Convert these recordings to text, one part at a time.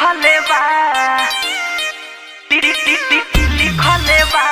लिखले बा लिखले बा।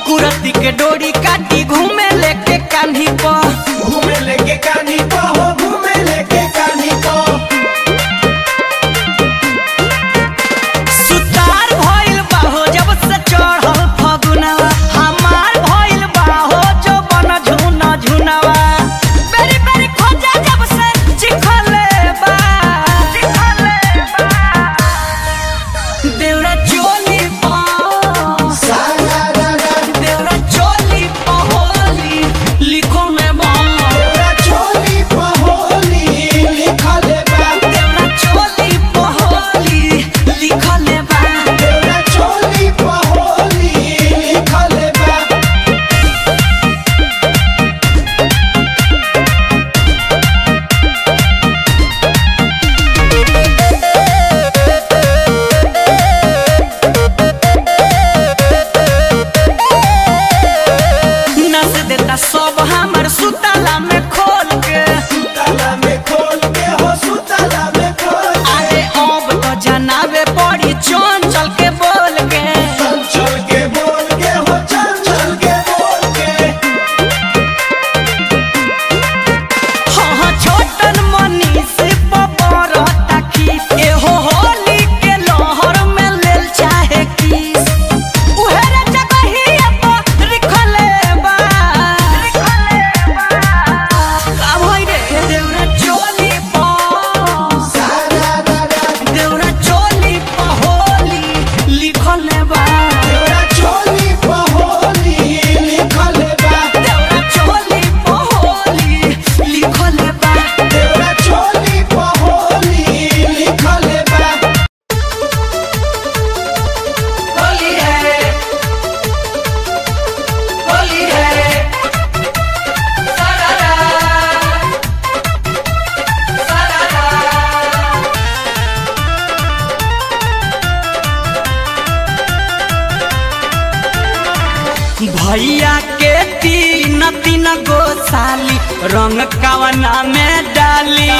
कुरती के डोरी काटी घूमे लेके कान्ही पो, घूमे लेके कान्ही पो, घूमे लेके कान्ही पो। सुतार भइल बाहो जब से चढ़ल फगुनवा, हमार भइल बाहो जो बन झुना झुनवा। बेरी बेरी खोजा जब से चिखले बा, देवरा चोली पो, देवरा चोली पो होली लिखो में बा, देवरा चोली पो होली लिखले बा, देवरा चोली पो होली लिखले बा, देवरा चोली पो होली लिखले बा। नस देता सब हमर सुतला में खोल के, सुतला में खोल के हो, सुतला में खोल के। अरे अब तो जनाबे पड़ी चंचल के बोल के, चंचल के बोल के हो, चंचल के बोल के। हाँ हाँ छोटन मनीष बरता की एहो होली के लहर में लेल चाहे की, उहेरे जगहिया पर लिखले बा, का भई रे देवरा चोली पो, देवरा चोली पो होली लिखले बा, देवरा चोली पो होली लिखले बा, देवरा चोली पो होली लिखले बा, देवरा चोली पो होली लिखले बा। होली है, होली है, सारा सारा। भैया के तीन तीन गो साली रंग कवना में डाली,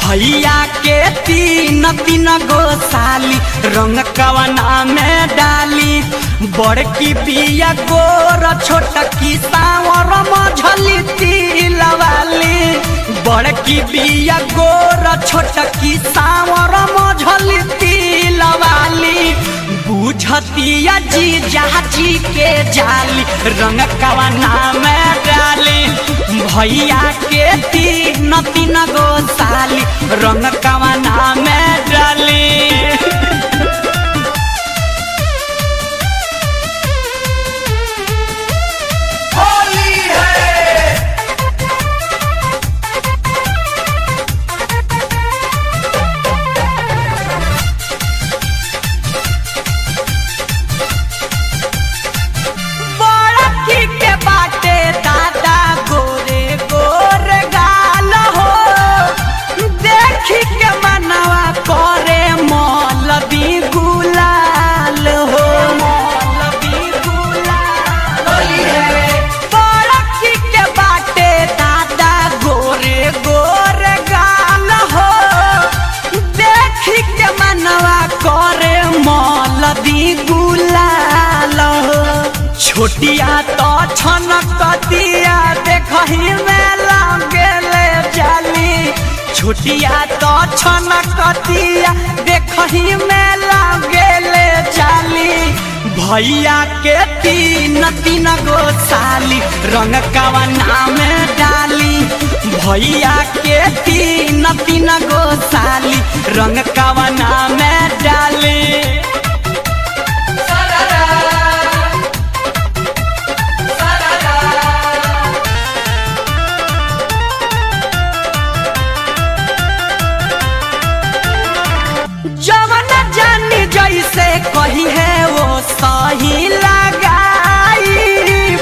भैया के तीन तीन गो साली रंग कवना में डाली। बड़की बिया गोर छोटकी सावर मझली तिलवाली, बड़की बिया गोर छोटकी सावर मझली तिलवाली। बुझतिया जी जाजी के जाली रंग कवना में डाली। भैया के तीन तीन गो साली रंग कवना में डाली। होली है, बड़की के बाटे दादा गोरे गोरे गाल हो, देखी के मनवा छोटिया तो छनकतिया देखही में लागेले जाली। छोटिया तो छनकतिया देखही में लागेले जाली। भैया के तीन तीन गो साली रंग कवना में डाली। भैया के तीन तीन गो साली रंग कवना में डाली। जवन जानी जैसे कही है वो सही लगाई।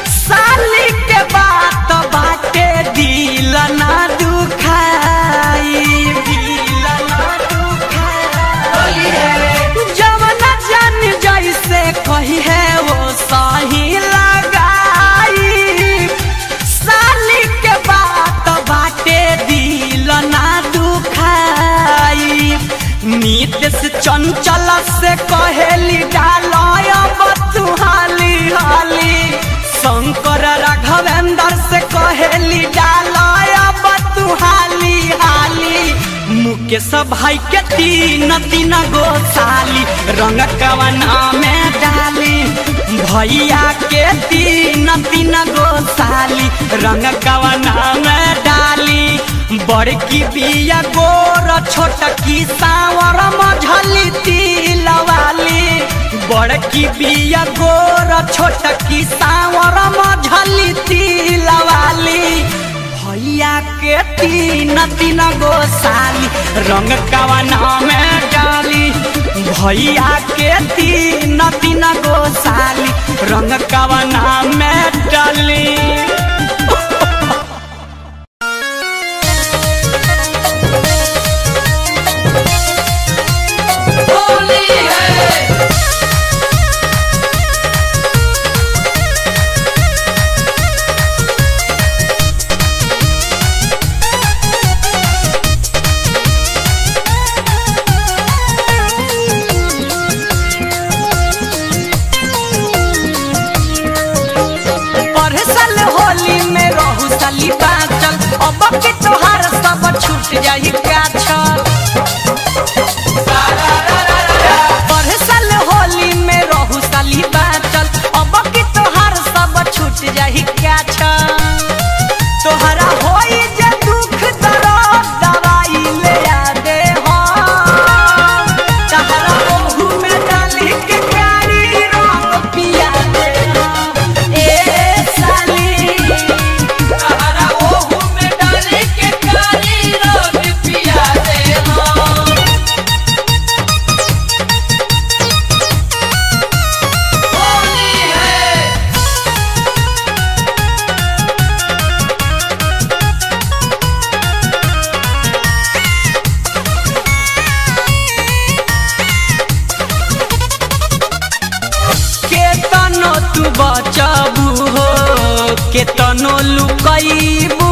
साली के बात बाटे दिल ना दुखाई। दिल ना दुखाई। जवन जानी जैसे कही है वो सही लगाई। साली के बात बाटे दिल ना दुखाई। नीतीश चंचल से कहेली डालब तू हाली हाली। शंकर राघवेंद्र से कहेली डालब तू हाली हाली। मुकेश भाई के तीन तीन गो साली रंग कवना में डाली। भैया के तीन तीन गो साली रंग कवना में डाली। बड़की बिया गोर छोटकी सावर मझली तिलवाली। बड़की बिया गोर छोटकी सावर मझली तिलवाली। भैया के तीन तीन गो साली रंग कवना में डाली। भैया के तीन तीन गो साली रंग कवना में डाली। होली है। होली में रहू साली बाचल अब के तोहार सब छूट जाई काछल। पढ़ होली में रहू साली बाचल अब के तोहार सब छूट जाई काछल। तोहरा होई जे दुख दर्द दवाई ले आ दे हो। तहरा ओहू में डाली के कारी रंग पिया दे हो। ए साली तहरा ओहू में डाली के कारी रंग पिया दे हो। होली है। केतनो तू बचबू हो केतनो लुकैबू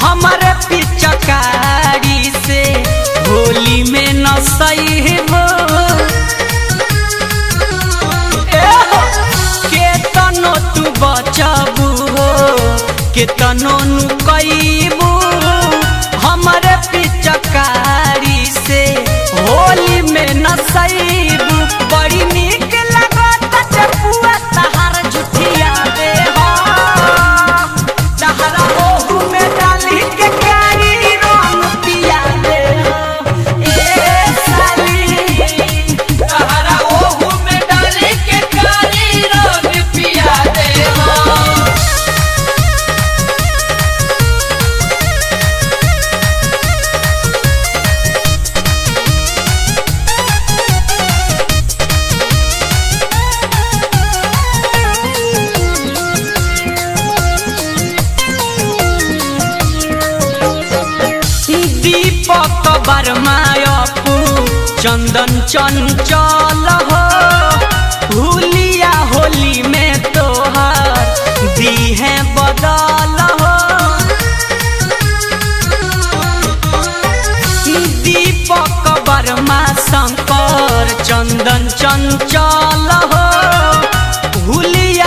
हमारे पिचकारी से होली में न सहीबू। केतनो तू बचबू हो केतनो लुकैबू हमारे पिचकारी से होली में न सहीबू। बड़ी नीक लागत चपुआ तहार झुठिया दे हो। तहरा ओहू में डाली के कारी रंग पिया दे हो। ए साली तहरा ओहू में डाली के कारी रंग पिया दे हो। दीपक वर्मा अपू चंदन चंचल हो हुलिया होली में तोहार दी है बदल हो। दीपक वर्मा शंकर चंदन चंचल हो हुलिया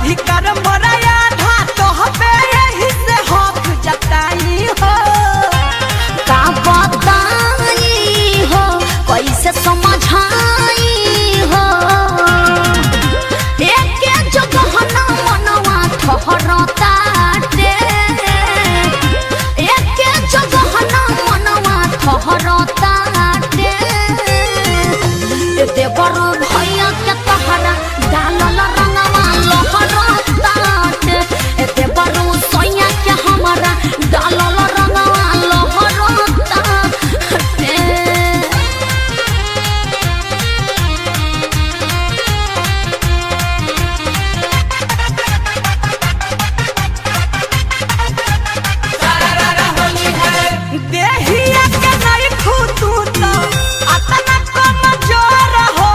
अधिकार मोरा आधा तोहपे यही से हक जताई हो। का बताई हो कैसे समझाई हो, एक जगह ना मनवा ठहरताटे, एक जगह ना मनवा ठहरताटे। देवर भैया के तहरा डालल रंगवा लहरताटे, देवर सैया के हमारा डालल रंगवा लहरताटे। देहिया के नहीं खुतू तो अतना कमजोर हो,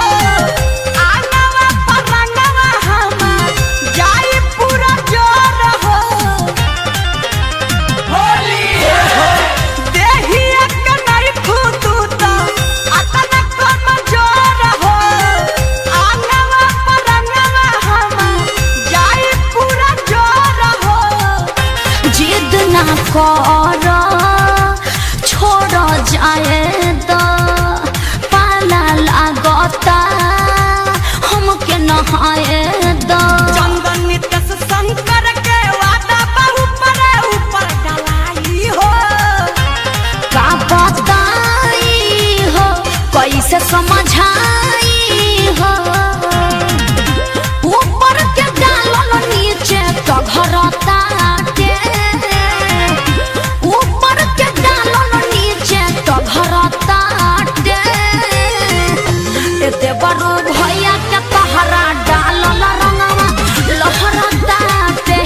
आंगवा पर रंगवा हमार जाई पूरा जोर हो। देहिया के नहीं खुतू तो अतना कमजोर हो, आंगवा पर रंगवा हमार जाई पूरा जोर हो। जिद ना कर छोड़ जाए द, पाला लागता हमके नहाए द। चंदन नित्य शंकर के वादा बहु पर ऊपर डलाई हो। का बताई हो कैसे समझाई हो, ऊपर के डालल नीचे तो घरताटे, ऊपर के डालल नीचे तो घरताटे। देवर भैया के तहरा डालल रंगवा लहरताटे,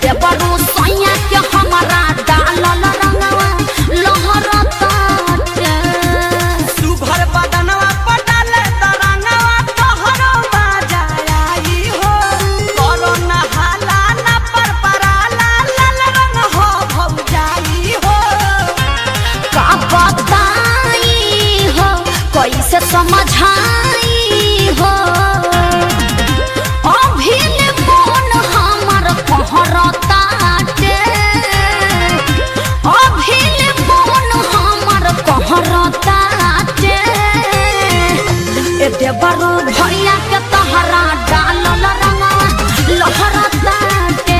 देवर सैया के हमारा डालल रंगवा लहरताटे। सुभर बदनवा पर डाले तरंगवा तोहरो बाजा आई हो। करो न हाला न पर पराला लाल रंग हो भौजाई हो। का बताई हो कैसे समझाई हो, अभी ले मन हमर कहरताटे, अभी ले मन हमर कहरताटे। देवर भैया के तहरा डालल रंगवा लहरताटे,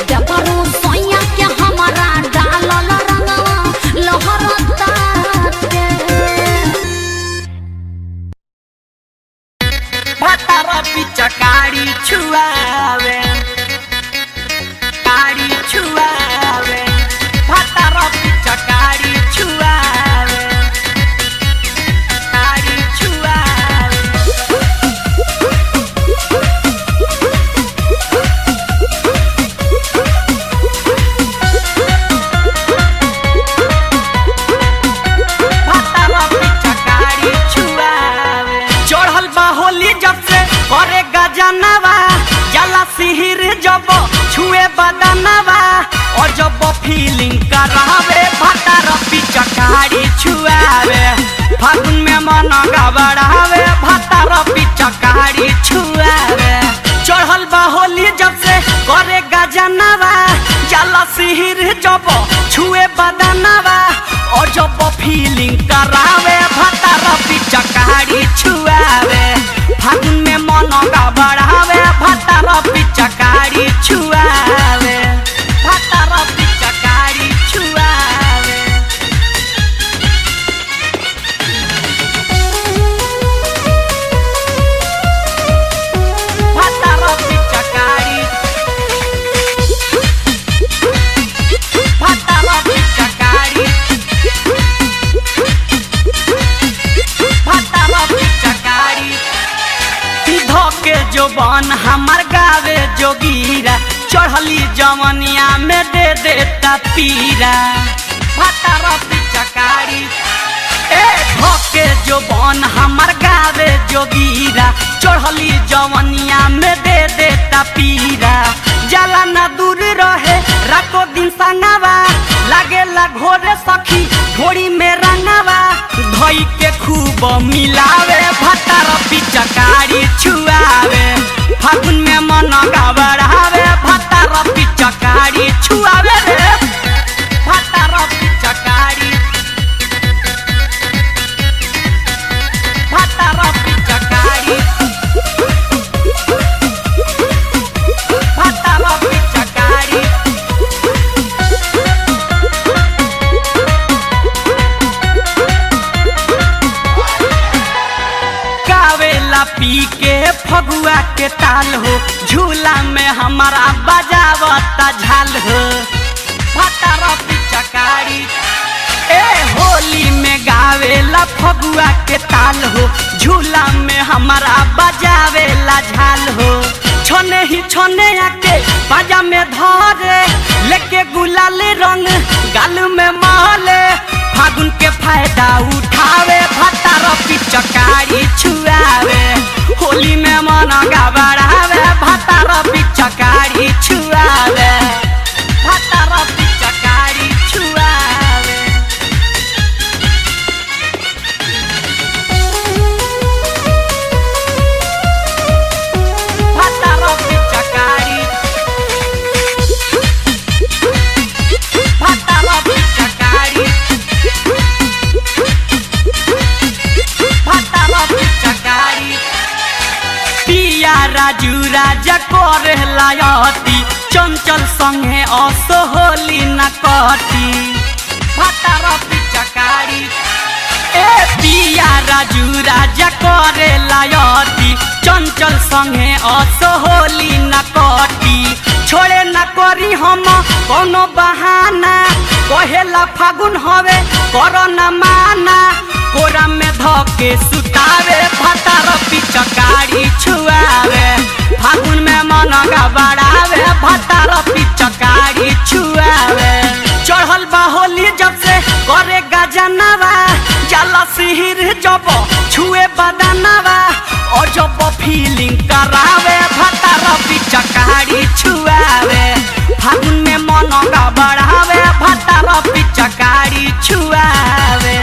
देवर सैया के हमारा डालल रंगवा लहरताटे। भतरा पिचकारी छुआवे, कारी छुआवे, भतरा पिचकारी छुआवे, कारी छुआवे। भतरा पिचकारी छुआवे। चढ़ल बा होली जब से करे गजनवा, जला सिहिर जब छुए बदनवा, और जब फीलिंग करावे भतरा पिचकारी छुआवे। फागुन में मन गबड़ावे भतरा पिचकारी छुआवे। चढ़ल बा होली जब से करे गजनवा, जला सिहिर जब छुए बदनवा, और जब फीलिंग करावे भतरा पिचकारी छुआवे। फागुन में मन गबड़ावे भतरा पिचकारी छुआवे, भतरा पिचकारी छुआवे। भतरा पिचकारी, भतरा पिचकारी, भतरा पिचकारी। धोके जोबन हमार गावे जोगीरा, चढ़ली जवनिया में दे देता पीरा। भतरा पिचकारी, ए धोके जोबन हमार गावे जोगीरा, चढ़ली जवनिया में दे देता पीरा। जाला ना दूर रहे रातो दिन संगवा, लागेला घोरे सखी घोड़ी में रंगवा, धोई के खूब मिलावे भतरा पिचकारी छुआवे। फागुन में मन गबड़ा में हमारा बजावता झाल हो। भतार पिचकारी ए होली में गावेला फगुआ के ताल हो। झूला में हमारा बजावेला झाल हो। छने ही छने आके बाजा में धरे, लेके गुलाल रंग गाल में माले। फागुन के फायदा उठावे भतार पिचकारी छुआवे। होली में मन गबड़ावे भतार पिचकारी छुआवे। भतार पिचकारी छुआवे। भतार पिचकारी, भतार पिचकारी, भतार पिचकारी। पिया राजू राजा करे लायती, चंचल संगे असो होली न कटी। भतार पिचकारी ए पिया राजू राजा करे लायती, चंचल संगे असो होली न कटी। छोड़े न करी हम कोनो बहाना, कहेला फागुन हवे करो न माना। कोरा में धके सुतावे भतार पिचकारी छुआवे। फागुन में मन गबड़ावे भतार पिचकारी छुआवे। चढ़ल बा होली जब से करे गजनवा, जाला सिहिर जब छुए बदनवा। और जब फीलिंग करावे भतार पिचकारी छुआवे। फागुन में मन गबड़ावे भतार पिचकारी छुआवे।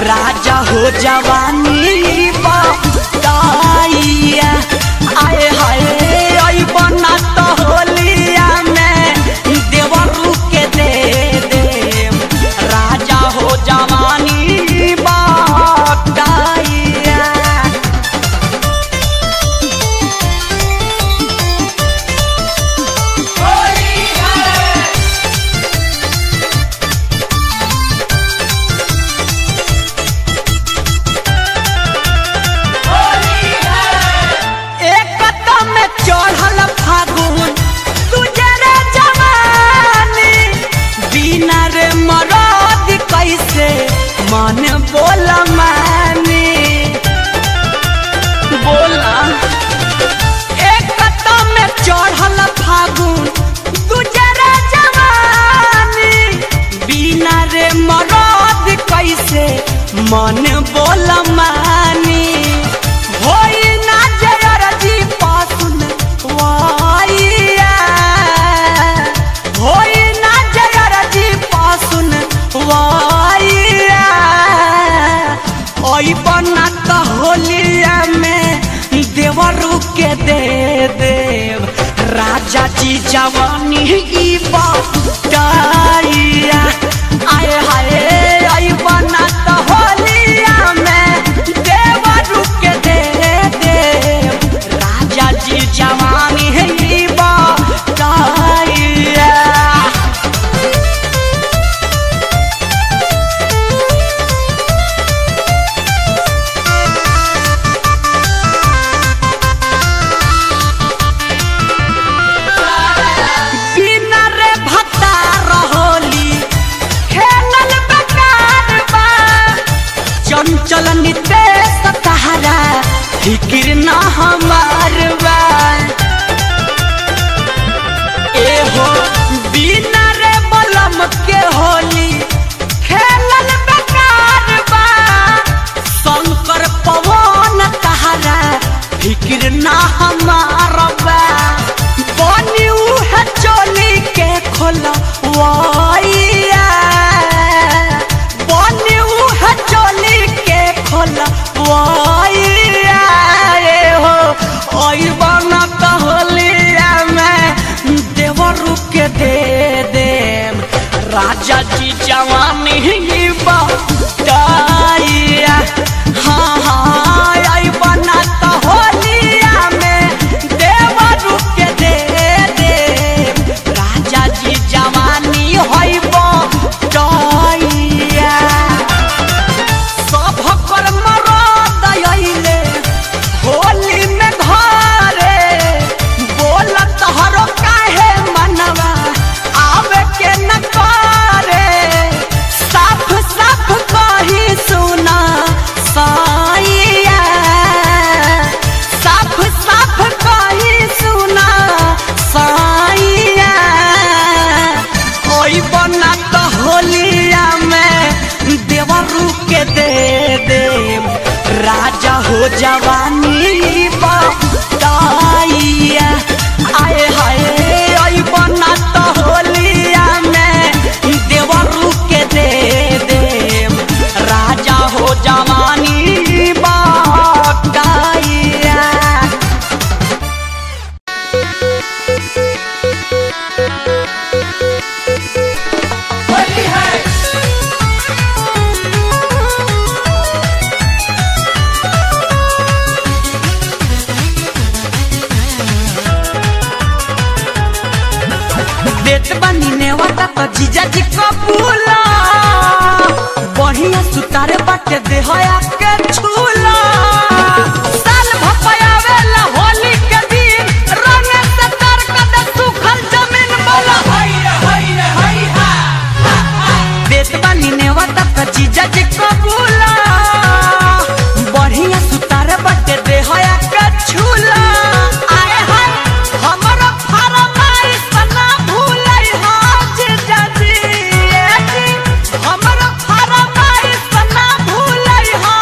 राजा हो जवानी बताइया, आए हाय आई बना तो होलिया में देवरू के दे दे। राजा हो जवानी बताइया। चढ़ल फागुन तुझे जवानी, बिना रे मरद कैसे मन बोल मानी। बोला एक में चढ़ल फागुन तुझे जवानी, बिना रे मरद कैसे मन बोल मानी। होई ना जय पासुन वाइया, होई ना जय पासुन वाइया। ओई बना तो होलिया में देवरू के दे देव। राजा जी जवानी बताइया, आए हाय आई बना तो होलिया में देवरू के दे देव। राजा जी जवानी बताइया। बिना रे भता चंचल नितेश तहरा फिक्र ना हमार बा। ए हो बिना रे बलम के होली खेलल बेकार बा। शंकर पवन तहरा फिक्र ना हमार बा। बनी उहे चोली के खोलवाइया, बनी उहे चोली के खोलवाइया। ए हो अइबा ना त होलिया में देवरू के दे देम राजा जी जवानी बताइया। हाँ हाँ अइबा ना त होलिया में देवरू के दे देम राजा जी जवानी होई बताइया। सब कर मरद अइले होली में घरे, बोलत हरो काहे मनवा आवे के न करे। साफ साफ कही सुना साइया, साफ साफ कही सुना साइया। ओई बना त होलिया में देवरू के दे देम राजा हो जवानी बताइया। आए हाय ओई बना त होलिया में देवरू के दे देम राजा हो जवानी बताइया। होली है। देत बनी नेवता त जीजा जी कबूला, बढ़िया सुतारे बाटे देहया के छूला। साल भपयावेला होली के दिन, रंग से तर कद सुखल जमीन बोला। हाय रे हाय रे हाय हा। देत बनी नेवता त जीजा जी कबूला, बढ़िया सुतारे बाटे देहया के छूला। आए हाय हमरो फरमाइश ना भूलै हो जीजा जी, ए जी हमरो फरमाइश ना भूलै हो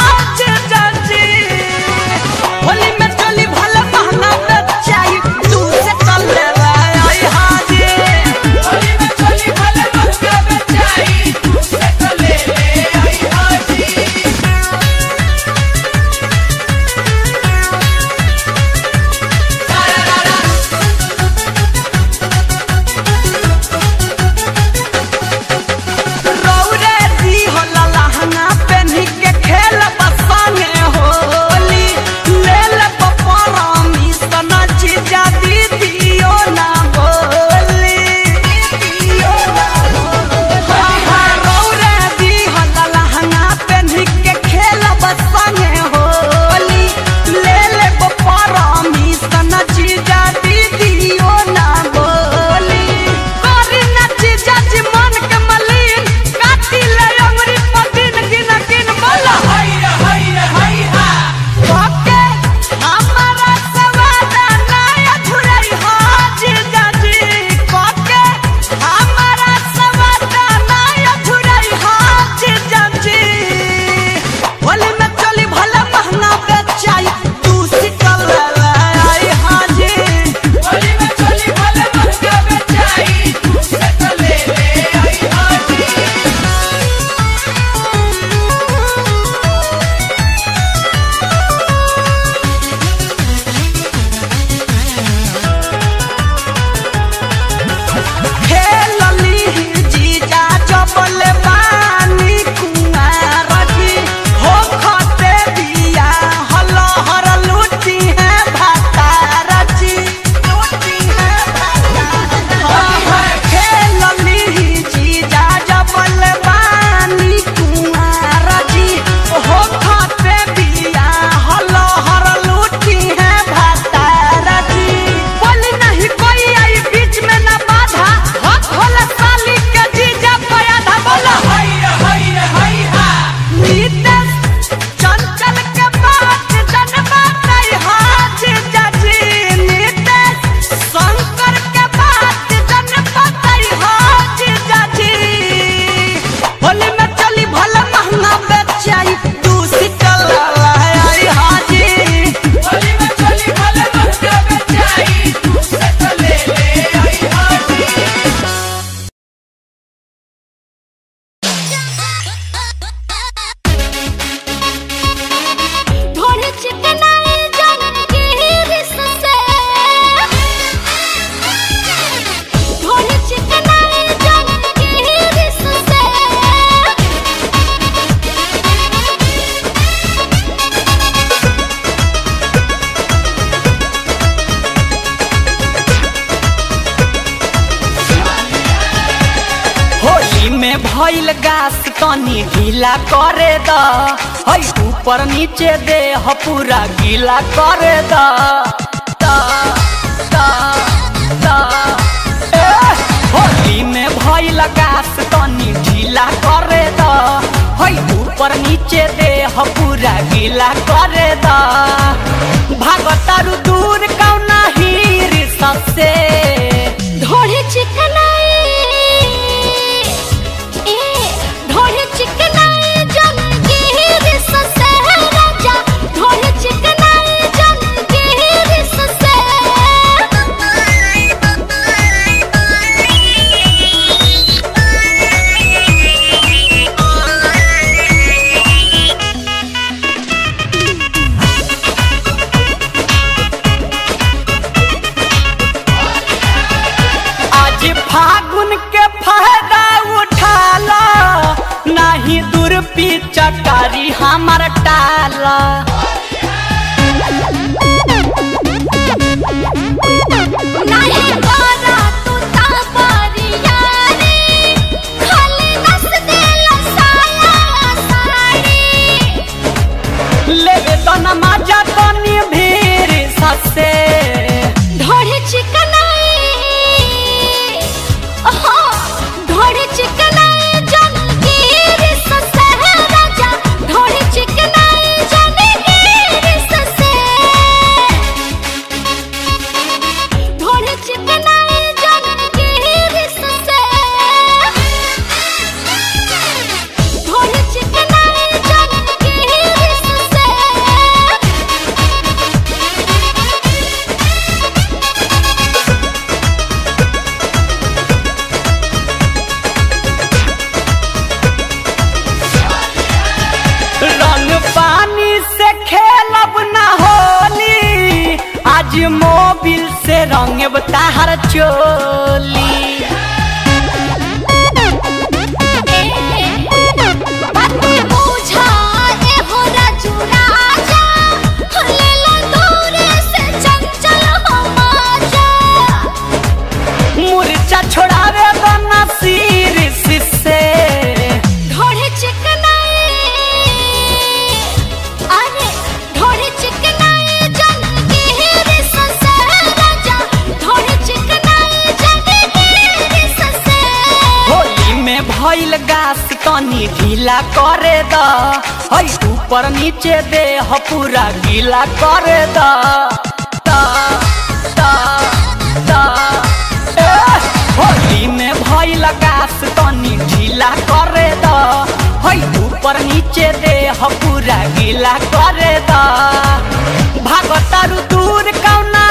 तनी ढीला करे द, हई ऊपर नीचे दे ह पूरा गीला करे द। ता ता ता ए, होली में भइल गास तनी ढीला करे द, हई ऊपर नीचे दे ह पूरा गीला करे द। भागतारू दूर कौना हीर सबसे, ढोढ़ी चिकनाई ए ढोढ़ी चिकनाई जन गिर ससे राजा, ढोढ़ी चिकनाई जन गिर ससे। आज फागुन के फायदा उठाला, नाही दूर चकारी हमार टाला। नाही करा तू तापरिया रे, खाली नस देला साया साड़ी। लेवे तो न मजा तनी भीड़ ससे, ढोढ़ी चिकनाई ओहो, ढोढ़ी चिकनाई जन गिर ससे राजा, ढोढ़ी चिकनाई जन गिर ससे, ढोढ़ी चिकनाई जन गिर ससे, ढोढ़ी चिकनाई जन गिर ससे। रंग पानी से खेलब ना होली, आज मोबिल से रंगब ताहर चोली। बात बुझा ए हो राजू राजा, लेला दूर से चंचल हो माजा। मुर्चा छोड़ावे तो नसीर से, ढोढ़ी चिकनाई अरे ढोढ़ी चिकनाई जन गिर ससे राजा, ढोढ़ी चिकनाई जन गिर ससे। होली में भइल गास तनी ढीला करे द, हई ऊपर नीचे दे ह पूरा गीला करे द। ता ता ता ए, होली में भइल गास तनी ढीला करे द, हई ऊपर नीचे दे ह पूरा गीला करे द। भागतारू दूर कौना